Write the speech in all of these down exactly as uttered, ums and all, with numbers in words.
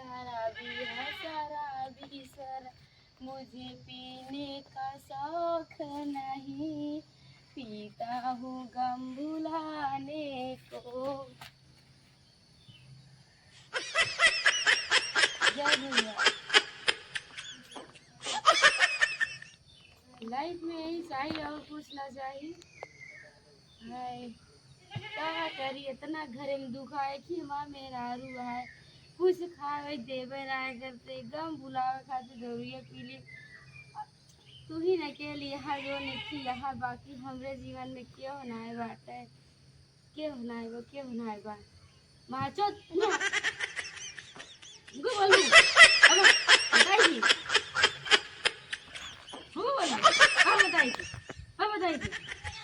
शराबी है, शराबी, शराबी, मुझे पीने का शौक नहीं, पीता हूँ गम भुलाने को। जय भैया। Life में यही चाहिए और कुछ ना चाहिए। हाय, का करी, इतना घरे में दुख है कि हमार मेहरारू है, कुछ खावे देवे ना करते, गम भुलावे खातिर दरुइया पी ले। तू ही न अकेली यहाँ जो निकली यहाँ, बाकी हमरे जीवन में केहू नाय बाटे, केहू नाय बा, केहू नाय बा। माचो, गो बोलू। अब बताई दी। हो बोला। अब बताई दी। अब बताई दी।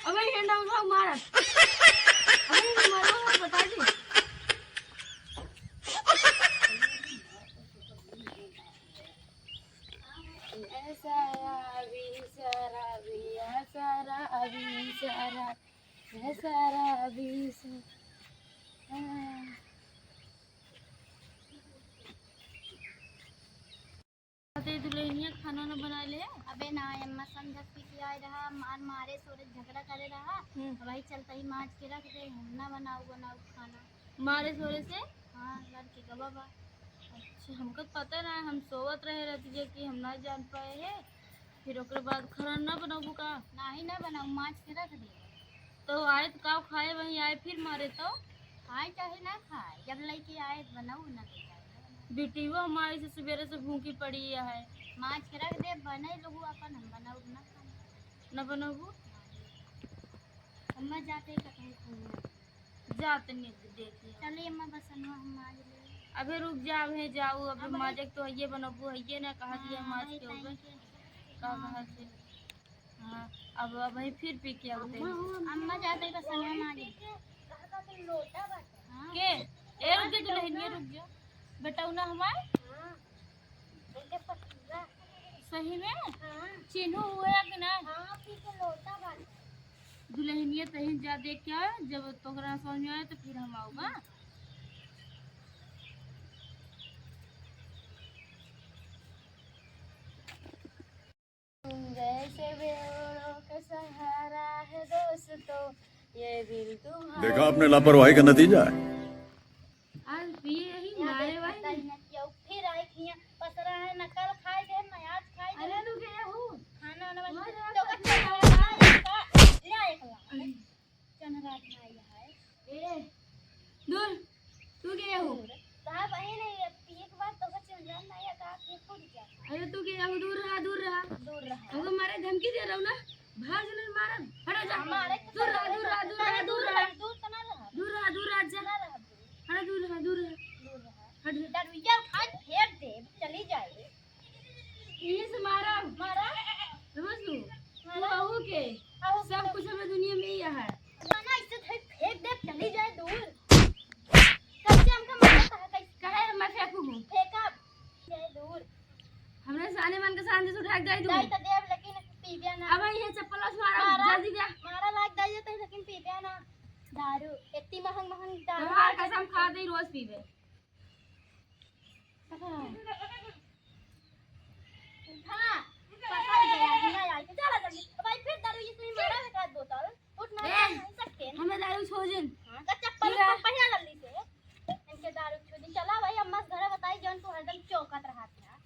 अब ये डंडा उठाओ, मारा। अब ये मारो, बताई दी। ऐसा अभी सारा भी, ऐसा अभी सारा, ऐसा अभी सारा। अरे दुल्हनिया, खाना ना बना ले? अबे ना, अम्मा संझा पी के आए रहा, मार मारे सोरे झगड़ा करे रहा। हम्म। अब वही चलता ही माज के रख दे, हम ना बनाऊ, बनाऊ खाना। मारे सोरे से? हाँ, लड़के का बाबा। अच्छा, हमका पता ना, हम सोवत रहे रहती है कि हम ना जान पाए है। फिर ओकरे बाद खाना ना बनाऊ का? नाही ना बनाऊ, माज के रख दे। तो आए तो का खाए, वहीं आए फिर मारे तो? खाए चाहे ना खाए, जब लइके आए बनाऊ ना ले जाए। बिटियो हमारी से सुबेरे से भूखी पड़ी है। माज के रख दे, बने लोगु अपन, हम बनाऊ ना खाए। ना बनबू? अम्मा जाते कतहूँ खाऊंगा। जा तनी देख ले। चलिए अम्मा, बसनवा हम माज ले। अबे रुक जा, अबे जाऊ, अबे अब माजे के तो हइये बनबू, हइये ना कहा दिया हाँ, माज वही के टाइम होबे। के। का हाँ। कहा से? हाँ, अब, अब वही फिर पी के आऊ तनी। अम्मा जाते ही बसनवा माज ले। हाँ। के? ए, रुक जा, दुल्हनिया, रुक जा। बेटौना हमार? हाँ। सही में? हाँ। चिन्हू हुआ कि ना? हाँ, पी के लोटा बाटे। दुल्हनिया तहीं जा देख के आए, जब तोहरा समझ में आए तो फिर हम आऊगा। तुम जैसे बेवड़ों का सहारा है दोस्तों, ये दिल तुम्हारा। देखा आपने लापरवाही का नतीजा है। आज पिए ही मारे भाई। फिर आई खिया पसरा है, ना कल खाए दे, ना आज खाए दे। अरे तू के हूँ? खाना वाना बना तो का चल रहा है का? ले एक ला। चनरात ना आया है। ए, दूर, तू के हूँ? दूर। कहा बहिन है, ये पिए के बाद तो का चंद्रन ना आया का, के फूट जा। अरे तू के हूँ? दूर रहा, दूर रहा। दूर रहा। हमको मारे धमकी दे रहा हूँ ना, भाग जने मारब। हटा जा। मारे दूर रहा, दूर रहा, दूर रहा, दूर रहा। दूर तो ना रहा। दूर रहा, दूर रहा, जा। ना रहा दूर। हटा, दूर रहा, दूर रहा। दूर रहा। हट जा। दरुइया उठा के फेंक दे, चली जाए। यही से मारा। मारा। समझ लू? मारा। तू बहू के। बहू सब के। कुछ हमें दुनिया में ही है। ना, ना, इसे धर फेंक दे, चली जाए दूर। कैसे हमका मारा था, कैसे? काहे हम फेंकू हूँ? फेंका। जाए दूर। हमरे साने मन के सामने से उठा के दे दूँ। दे तो देब, लेकिन पीबे ना। अब ये चप्पल उस मारा, मारा। जल्दी दे। मारा लाग दे तो, लेकिन पीबे ना। दारू, इतनी महंग महंग दारू। तुम्हार कसम खा दे, रोज पीबे। हाँ, पकड़ गया, हिला लाइके। चला जल्दी। भाई, फिर दारू ये तुम्हें मारा है का बोतल? उठ ना, ए, नहीं सकते। हमें दारू छोड़ जिन। हाँ, का चप्पल पीला। ऊपर पहिरा जल्दी से। इनके दारू छोड़ दी। चला भाई, अम्मा से घरे बताई, जौन तू हरदम चौकत रहा था।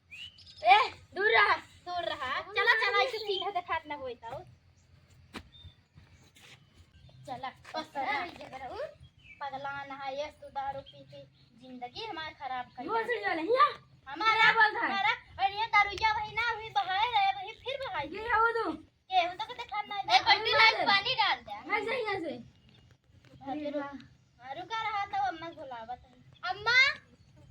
ए, दूर रहा। दूर रहा। चला, चला, इसे सीधा देखात ना होई तो। चला, पसरा है ये दारू। पगला ना है, ये तू दारू पी के जिंदगी हमार खराब कर दिया। हमारा, क्या बोलता है? हमारा, और ये दारूया वही ना हुई, बहाए रहे, वही फिर बहाई। ये हो तू? ये हो तो कहते खाना है। एक बाल्टी लाइट पानी डाल दे। हाँ, सही है, सही। अरे वाह। हाँ, रुका रहा तो अम्मा बुलावत है। अम्मा,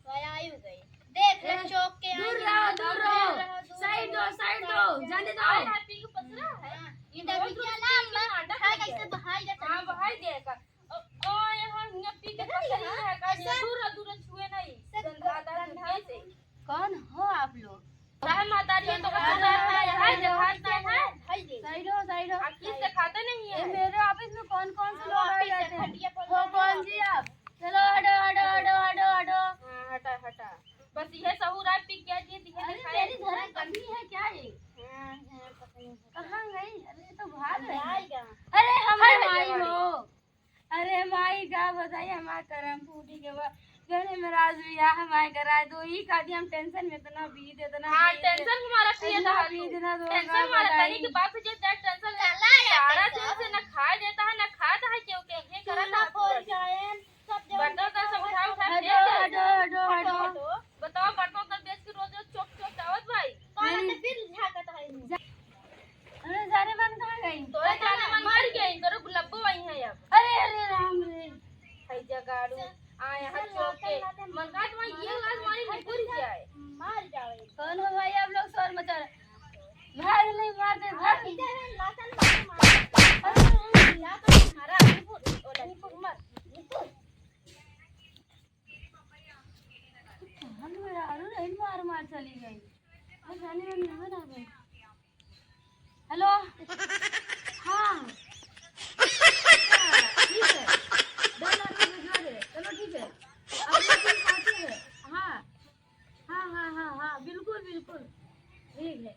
वह आई हो गई। देख ले ए, चौक के दूर आई रहो, है। दूर रहो। दूर रहो, दूर साइड रहो। दो, साइड दो, जाने दो। हाँ, पी के पसरा है। हाँ, ये दारू क्या ना अम्मा, खा कैसे बहाई जाता है। हाँ, बहाई देगा। ओ, ओ, यहाँ, यहाँ पी के पसरा है, का ऐसा दूर रहो, दूर रहो, छुए नहीं। गंदा, गंदा से। कौन हो आप लोग? काहे महतारी है तो कुछ ना है, हाय देखा क्या है? साइड हो, साइड हो। आप किस से खाते नहीं है? मेरे ऑफिस में कौन कौन से लोग आ जाते हैं? हो कौन जी आप? चलो हटो, हटो, ठीक है, बा-, कहने मेरा आज बियाह हमारे कराए दो, ई का दी हम tension में इतना बीत, इतना हाँ, बीत, tension के मारा पिए इतना था तू। बीत ना दो, tension ना मारा बताई। तनी के बात से जे tension सारा दिन से ना खाए देता है, ना खाता है, क्यों के ये करत है पूरा दिन। बर्तन उर्तन सब उठा, उठा फेंक दे। हटो, हटो, हटो। बताओ, बर्तन उर्तन बेच के रोज रोज चौक चौक जावत भाई। कौन है तो फिर झांकत है मुंह। अरे, जाने मन कहाँ गई? तोरे जाने मन मर गई, तोरे गुलब्बो वही है अब। अरे, अरे, राम रे। है जगाड़ू, आ यहाँ चौक के। मन का तुम्हारी ये लाज मारी निकुर जाए। मर जावे। कौन हो भाई, आप लोग शोर मचा रहे? भाग नहीं, मार दे, भाग। अरे, निकुर, मर, निकुर। हम मेरा अरु रही मार मार चली गई। बस आने वाली है ना भाई। हेलो। हाँ। हाँ, ठीक है। दो लाख रुपये भिजवा दे। चलो ठीक है। अब ये तुम पहुँचे हैं। हाँ। हाँ, हाँ, हाँ, हाँ, बिल्कुल, बिल्कुल। ठीक है।